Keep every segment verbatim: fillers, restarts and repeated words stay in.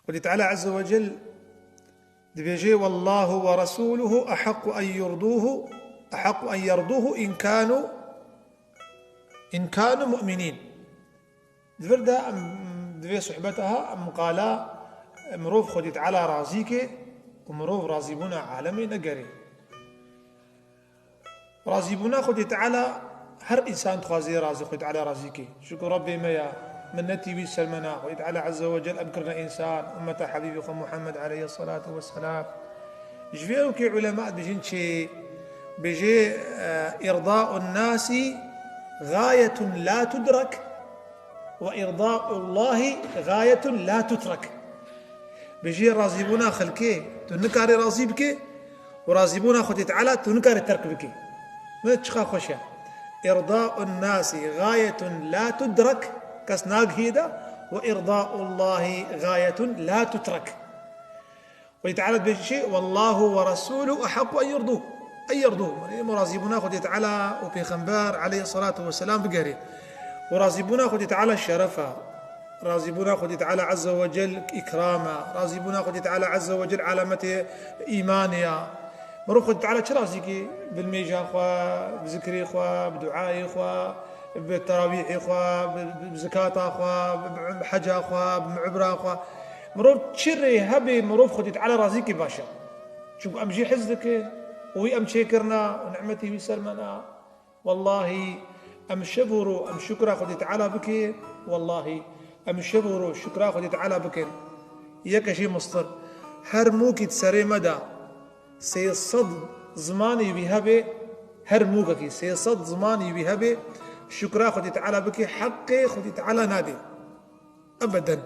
Xwedî Teala Azze ve Cel dibêje: "Wallahu ve rasuluhu ehaqqu en yurduhu, ehaqqu en yurduhu in kanu, in kanu mu'minin." Di vir de em, di vê sohbeta ha, em qala mirov Xwedî Teala razî ke û mirov razîbûna alemê negerê. Razîbûna Xwedê Teala, her însan dixwaze razî, Xwedê Teala razî ke. Çunku Rebbê me ya, minnetî wî ser me na. Xwedê Teala Azze ve Cel em kirine însan, ummeta Habîbê xwe Muhammed aleyhisselatu vesselam. Ji vê ewkê ulema dibêjin çi? Bêje, e, "Îrdaun nasi gayetun la tudrek." "Ve îrdaullahi gayetun la tutrek." Bijî razîbûna xelkê tu nikarî razî bike û razîbûna Xwedê Teala tu nikarî terk bike. Ne çiqa xweş e. "Îrdaun nasi gayetun la tudrek", kes nagihî de, "ve îrdaullahi gayetun la tutrek." Xwedî Teala dibêje çi? "Wallahu ve rasûlû ehaqqu en yurduh." En yurduh. Yanî, em razîbûna Xwedî Teala û Pêxember aleyhissalatu vesselam bigerê. Û razîbûna Xwedî Teala şeref e. Razîbûna Xwedî Teala Azze ve Cel îkram e. Razîbûna Xwedî Teala Azze ve Cel alametê îmanê ya. Mirov Xwedî Teala çi razî kî? Bi nimêja xwe, bi zikrê xwe, bi duayê xwe, bi terawîhê xwe, bi, bi, bi zikata xwe, bi, bi, bi heca xwe, bi umra xwe. Mirov çi rê hebe, mirov Xwedî Teala razî kî baş e. Çunku em jî hez dikin û wî em çêkirina û nimetî wî ser me na. Wellahî, em şev û ro, em şukra Xwedî Teala bike. Wellahî, em şev û ro şukra Xwedî Teala bikin. Yeke jî mistir. Her mûkî di serê me de sê sed zimanî wî hebe, her mûkekî sê sed zimanî wî hebe, şukra Xwedî Teala bike, heqê Xwedî Teala nade. Ebeden.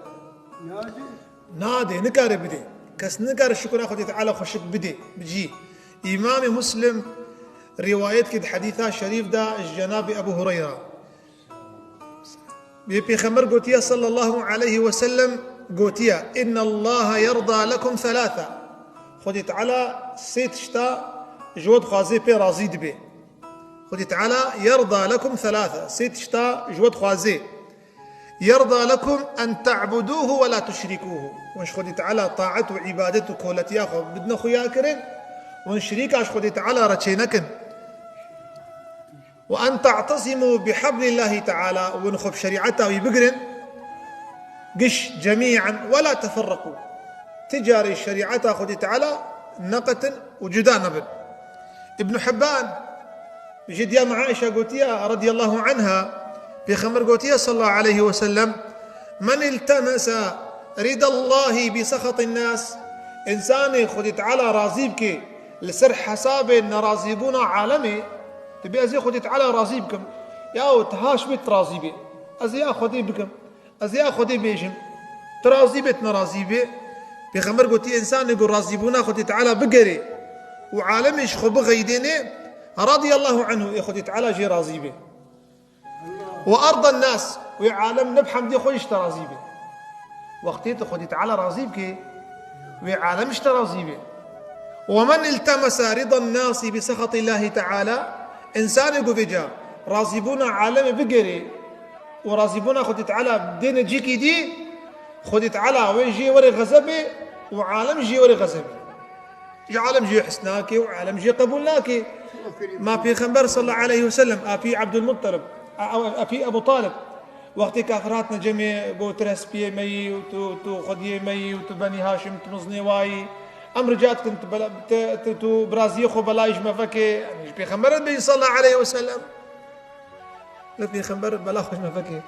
Nade. Nade, nikare bide. Kes nikare şukra Xwedê Teala xweşik bide, bi cî. Îmamê Muslim rîwayet kir di hedîsa şerîf de ji Cenabê Ebu Hureyra. Bê Pêxember gotiye sallallahu aleyhi ve sellem, gotiye: "Innallaha yerda lekum thalatha." Xwedê Teala sê tişta ji we dixwaze, pê razî dibe. Xwedê Teala yerda lekum thalatha, sê tişta ji we dixwaze. Yerda lekum en ta'buduhu ve la tuşrikuhu. Hûn ji Xwedê Teala taet û îbadet û koletiya xwe bidine xuya kirin. Hûn şirîka ji Xwedê Teala re çênekin. Ve en ta'tesimu bi hablillahi teala. Hûn xwe bi şerîeta wî bigirin. Giş, cemî'en, ve la teferreqû. Ti carê şerîeta Xwedê Teala neqetin û cuda nebin. Ibn Hibban, ji diya me Aîşa gotiye, radiyallahu anha, Pêxember gotiye, sallallahu aleyhi ve sellem, "Men iltemese ridallahi bi sexatin nas." Însanê Xwedê Teala razî bike li ser hesabê nerazîbûna alemê, dibê ez ê Xwedê Teala razî bikim. Ya û tiha ji wê tu razî bê. Ez ê ya Xwedê bikim. Ez ê ya Xwedê bêjim. Tu razî bê, tu nerazî bê. Pêxember gotiye, însanê ku razîbûna Xwedê Teala bigerê û alemê ji xwe bixeydênê, radiyallahu anhu, ê Xwedê Teala jê razî bê. Ve ardan nas, wê alem ne bi hemdê xwe ji te razî bê. Wextê tu Xwedê Teala razî bikê, wê alem ji te razî bê. Ve men iltemese ridan nasi bi sexatillahi teala, însanê ku vêca razîbûna alemê bigerê û razîbûna Xwedê Teala dêne cîkî dî, Xwedê Teala wê jê were xezebê û alem jê were xezebê. Ji alem jê hez nake û alem jê qebûl nake. Ma Pêxember sallallahu aleyhi ve sellem, apî Abdulmuttalib, a-, a-, apî Ebu Talib, wextê kafir hatine cemê, got, "Tu hespiyê me yî û tu, tu xwediyê me yî û tu Benî Haşim, tu miznê wayî. Em rica dikin, tu bela-, tu, tu, tu biraziyê xwe belayî ji me veke." Yanî ji Pêxember re bêjin sallallahu aleyhi ve sellem. Li Pêxember bela xwe ji me veke.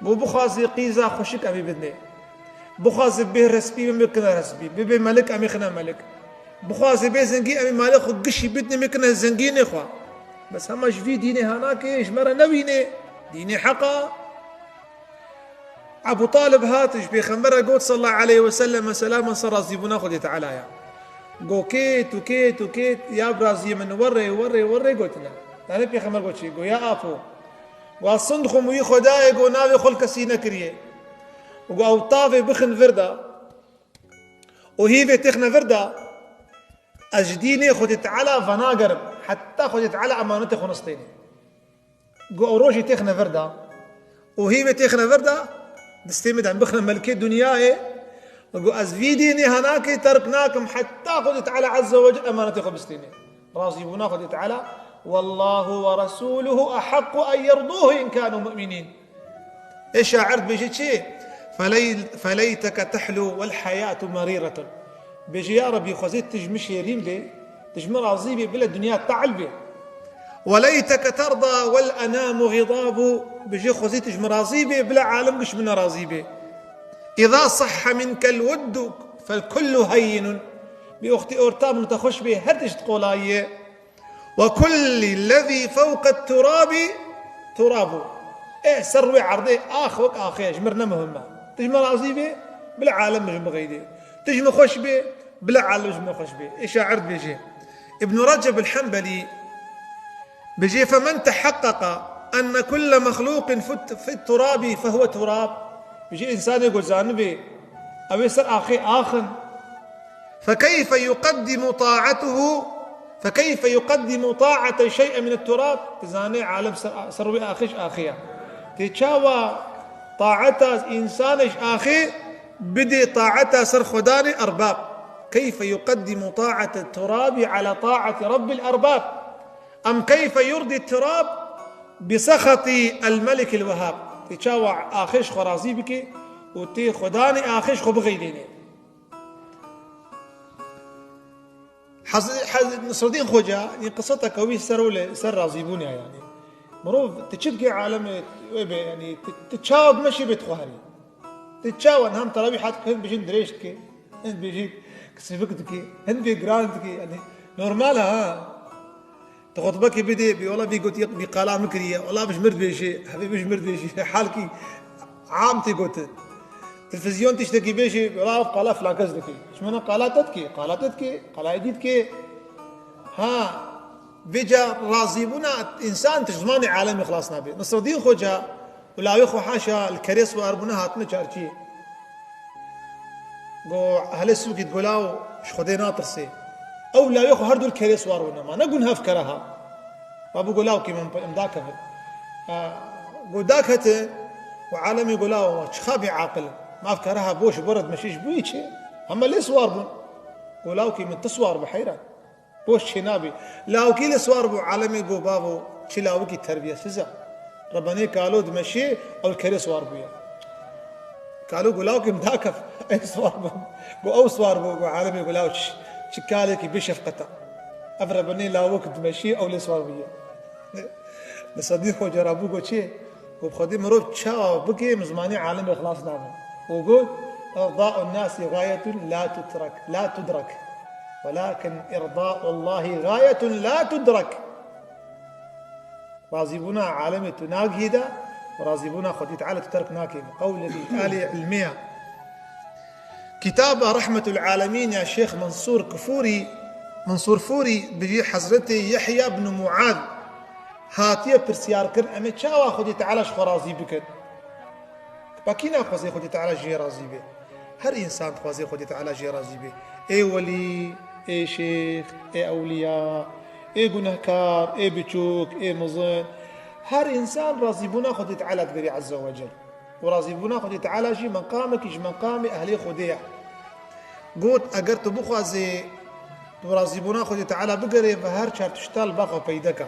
Got, "Bixwaze qîza xweşik em ê bidinê. Bixwaze bê respî, em ê kine respî. Bibê melik, em ê xine melik. Bixwaze bê zengî, em ê malê xwe gişî bidinê, em ê kine zengînê xwe. Bes hema ji vî dînê hanake, ji me re newînê. Dînê heqa." Ebu Talib hat ji Pêxember re got sallallahu aleyhi ve sellem, mesela min ser razîbûna Xwedê Teala ya. Got, "Kêt û kêt û kêt, ya biraziyê min, werê, werê, werê," gotine. Yanî Pêxember got çi? Got, "Ya apo, got ez sindixim wî Xwedayê, got navê xwe li kesî nekiriye. Got ew tavê bixin vir de û hîvê têxine vir de, ez ji dînê Xwedê Teala venagerim, heta Xwedê Teala emanetê xwe nistêne." Got ew rojê têxine vir de û hîvê têxine vir de, destê min de bixine melikê dinyayê, Got, ez vî dînê hanakê terk nakim heta Xwedê Teala Azze ve Celle emanetê xwe bistînê. Razîbûna Xwedê Teala, "Wallahu ve resûluhu ehaqqu en yerduhu in kanu mu'minîn." Ê şair dibêje çi? "Feley-, feleyteke tehlu vel heyatu merîretun." Bêje, ya Rebî, xwezê tu ji min şêrîn bê, tu ji min razî bê, bila dinya tehl bê. "Weleyteke terda vel enamu xidabu." Bêje, xwezê tu ji min razî bê, bila alim giş min nerazî bê. "Îza sahha minkel wuddu fel kullu heyyinun." Bê wextê orta min te xweş bê, her tişt qolayî ye. "Ve kullillezî fewqet turabi turabu." Ê ser rûyê erdê ax wek axê ye, ji min re ne muhim e. Tu ji min razî bê, bila alem ji min xeydê. Tu ji min xweş bê, bila alem ji min xweş bê. Ê şair dibêje. Îbn Receb el-Henbelî bêje, "Femen teheqqeqa enne kulle mexlûqin fit-, fit turabi fehuwe turab." Bêje, însanê ku zanibê ew ê ser axê ax in, "Fekeyfe yuqeddimu taatuhu, fekeyfe yuqeddimu taate şey'e min turab." Dizane alem ser, ser wê axê ji axê ye. Tê çawa taeta însanê ji axê bidê taeta ser Xwedanê erbab? "Keyfe yuqeddimu taate turabi ala taati rabbil erbab? Em keyfe yurdi turab bi sexati el melikil wehhab?" Tê çawa axê ji xwe razî bike û tê Xwedanê axê ji xwe bixeydêne? Hez-, hez-, Nasreddîn Xoca, yanî qiseta ke wî ser û li ser razîbûnê ye, yanî. Mirov, tu çi dikî alemê wê be, yanî, tu, tu çawa bimeşî bê tu xwe herî? Tu çawa niha terawîh hat hin bijîn dirêj dikî, hin bijîn kisivik dikî, hin bê giran dikî, yanî, normal e, ha? Tu xutbekî bidê, bê wela vî got, yek vî qala min kiriye, wela bi ji mir dibêjê, hevê bi ji mir dibêjê, halkî am tê gotin. Televîzyon tiştekî bêjê, wela ev qala filan kes dikê. Ji min qala te dikê, qala te dikê, qala êdî dikê. Ha, vêca razîbûna însan tu ji zimanê alemê xilas nabe. Nasreddîn Xoca, û lawê xwe haşa li kerê siwar bûne hatine çarçiyê. Go, hele sûkî digo law ji Xwedê natirsê. Ew lawê xwe her du li kerê siwar bûne. Ma ne gun hev kere ha. Ma bû go law kê min em dakevin. Ha, go dakete û alemê go law çixa bê aqil. Ma ev kere ha bo ji bo re dimeşî ji bo yî çi? Heme lê siwar bûn. Go law kê min ti siwar bi heyran. Boş çênabî. Lawkî li siwar bû, alemê got, bavo, çi lawikî terbiyesiz e. Rebenê kalo dimeşê, ew li kerê siwar bûye. Kalo got, lawkê min dakef, ey siwar bû. Got, ew siwar bû, got, alemê got, law çi, çi kalekî bê şefqet e. Ev rebenê lawik dimeşê, ew lê siwar bûye. Nasreddîn Xoca rabû got çi? Got, Xwedê mirov çawa bike, min zimanê alemê xilas nabe. Û got, "Îrdaun nasi gayetun la tutrak, la tudrak. Welakin îrdaullahî gayetun la tudrak." Razîbûna alemê tu nagihî de û razîbûna Xwedê Teala tu terk nakî. Qewlekî alî ilmî ye. Kitaba Rehmetul Alemîn ya Şêx Mansûr Kifûrî, Mansûr Fûrî, bijî Hezretê Yehya bin Muaz hatiye pirsyar kirin, em ê çawa Xwedê Teala ji xwe razî bikin? Ba kî naxwaze Xwedê Teala jê razî be? Her însan dixwaze Xwedê Teala jê razî be. Ê welî, ê şêx, ê ewliya, ê gunehkar, ê biçûk, ê mezin. Her însan razîbûna Xwedê Teala digerî Azze ve Cel. Û razîbûna Xwedê Teala jî meqamekî ji meqamê ehlê Xwedê ye. Got, eger tu bixwazê tu razîbûna Xwedê Teala bigerê, ve her çar tişta li ba xwe peyde ke.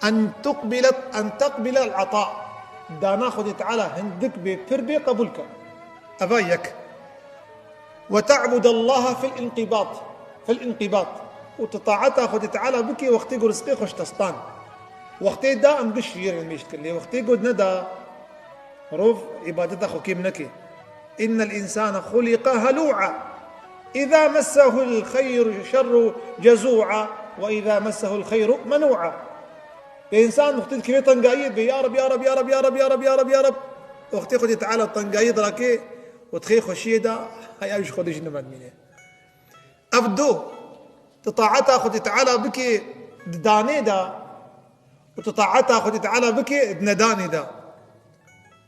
En tuqbile, en teqbile el-ata. Dana Xwedê Teala hindik bê, pir bê, qebûl ke. Eva yek. Ve te'budallaha fil inqibat. Fil inqibat. Û tu taeta Xwedê Teala bikê wextê ku rizqê xwe ji te stan. Wextê da em giş jê re nimêj dikin. Lê wextê ku neda, mirov îbadeta xwe kêm neke. Innel însane xuliqe helû'a. Îza messehul xeyru şerru cezû'a. Ve îza messehul xeyru menû'a. Bê însan wextê dikeve tengayiyê dibê, ya Reb, ya Reb, ya Reb, ya Reb, ya Reb, ya Reb, ya Reb. Wextê Xwedê Teala tengayiyê dirake û dixê xweşiyê de, heya ji Xwedê jî nimedmîne. Ev do, tu taeta Xwedê Teala bike di danê de û tu taeta Xwedê Teala bike di nedanê de.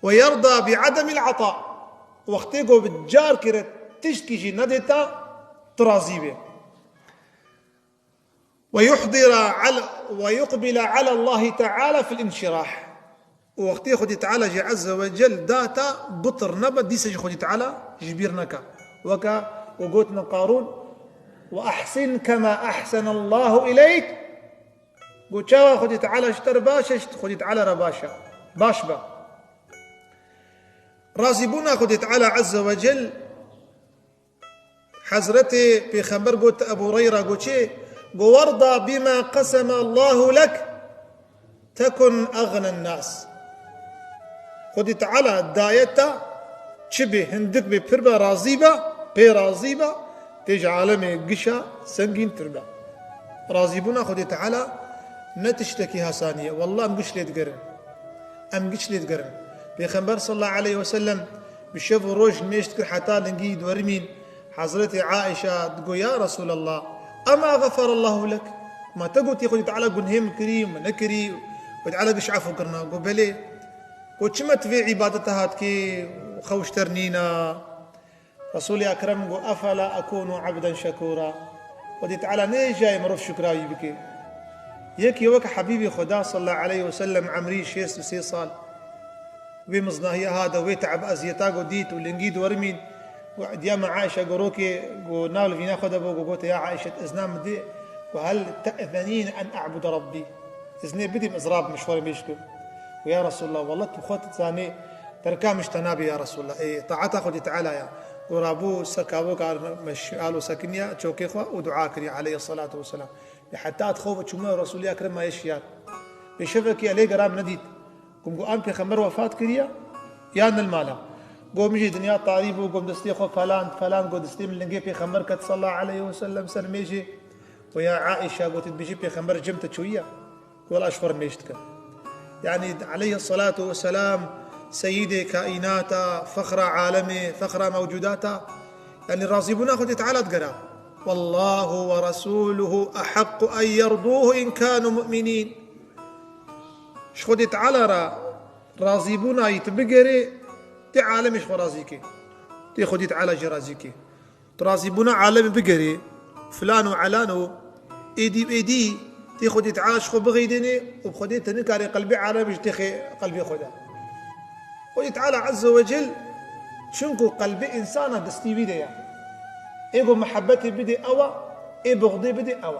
Ve yerda bi ademil ata. Wextê ku bi carkê re tiştkî jî nedê te, tu razî bê. Ve yuhdira al-, ve yuqbila alallahi teala fil inşirah. Û wextê Xwedê Teala jî Azze ve Cel data bitir nebe, dîse jî Xwedê Teala Ji bîr neke. Weke ku gotin Qarûn, "Ve ahsin kema ahsenallahu ileyk." Got, "Çawa Xwedî Teala ji te re baş e, ji Xwedî Teala re baş e. Baş be." Razîbûna Xwedî Teala Azze ve Cel, Hezretê Pêxember got Ebu Hureyra, got çi? Got, "Werda bima qeseme Allahu lek, tekun eğnen nas." Xwedî Teala daye te, çi bê, hindik bê, pir be, razî be, pê razî be, tê ji alemê gişa sengîn tir be. Razîbûna Xwedî Teala ne tiştekî hesanî ye. Wallah em giş lê digerin. Em giş lê digerin. Pêxember sallallahu aleyhi ve sellem bi şev û roj nimêj dikir heta lingî dwerimîn. Hezretê Aîşa digo, "Ya Resûlallah, ema xeferallahu lek?" Ma te gotî Xwedî Teala gunhê min kirî, min nekirî, Xwedî Teala giş efû kirina? Go, "Belê." Go, "Çima tu vê îbadeta hat kê, xew ji te re nîna?" Resûlê Ekrem go, "Efela ekûnu ebden şekûra?" Xwedî Teala nêjayê mirov şukra wî bike. Yekî wek Hebîbê Xweda sallallahu aleyhi ve sellem emrî şêst û sê sal. Wê miznahiya hade, wê teeb eziyeta ku dît û lingî dwerimîn, ku diya me Aîşe ku rokê ku nav li vîna xwe de bû, ku gote, "Ya Aîşe, izna min dê, ku hel te'zenîn en a'bude Rabbî? Iznê bidî min ez rabim ji xwe re mêj kim?" Ku, "Ya Resulallah, wallah tu xwe dizanî, terka min ji te nabê ya Resulallah. Ê, taeta Xwedî Teala ya." Ku rabû ser kavoka meşal û sekiniya çokê xwe û dua kiriye aleyhissalatu vesselam. Bê heta dixwe çûme Resûlê Ekrem ma yê şiyar. Bê şevekê lê gera min nedît. Gom got, "An pêxember wefat kiriye? Ya nil mala?" Gom jî dinya tarî bû, gom destê xwe falan, falan, got, "Destê min lingê pêxember ket sallallahu aleyhi ve sellem ser mêjê." Got, "Ya Aîşe," got, "dibêjî pêxember cem te çûyiye?" Got, "Wela ji xwe re mêj dikim." Yani aleyhissalatu vesselam seyîdê kaînata, fexra alemê, fexra mewcudata. Yani razîbûna Xwedê Teala digera. "Wallahu ve resûluhu ehaqqu en yerdûhu in kanu mu'minîn." Ji Xwedê Teala re razîbûna yî tu bigerê, tê alemê ji xwe razî kê. Tê Xwedê Teala jî razî kê. Tu razîbûna alemê bigerê, filan û elan û êdî û êdî tê Xwedê Teala ji xwe bixeydênê û bi Xwedê te nikarê qelbê alemê ji têxê qelbê xwe de. Xwedê Teala Azze ve Cel, çunku qelbê însana destî wî de ye. Ê ku mihebetê bidê ew e, ê buxdê bidê ew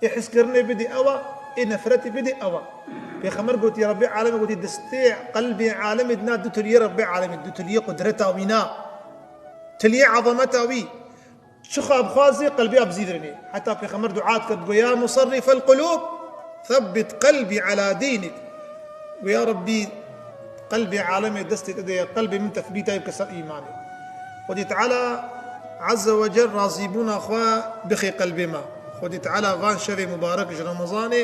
e. Ê hizkirinê bidê ew e, ê nefretê bidê ew e. Pêxember gotî, Rebbê alemê gotî, destê qelbê alemê dina du tiliyê Rebbê alemê, du tiliyê qudreta wî na. Tiliyê ezameta wî. Çixa bixwazê qelbê ya bizîdirinê. Heta Pêxember dua dike, digo, "Ya musarrifel qulûb, thabbit qelbî ala dînik." Go, "Ya Rebbî, qelbê alemê destê te de ye, qelbê min tethbîta bike ser îmanê." Xwedî Teala Azze ve Cel razîbûna xwe bixê qelbê me. Xwedî Teala van şevê mubarek ji Remezanê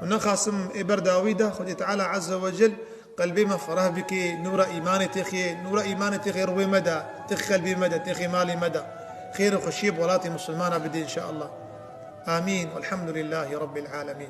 û nexasim ê ber dawî de, Xwedî Teala Azze ve Cel qelbê me ferah bike, nûra îmanê têxê, nûra îmanê têxê rûyê me de, têxê qelbê me de, têxê malê me de. Xêr û xweşiyê bi welatê misilmana bide înşeallah. Amîn. Welhamdulillahî Rabbil alemîn.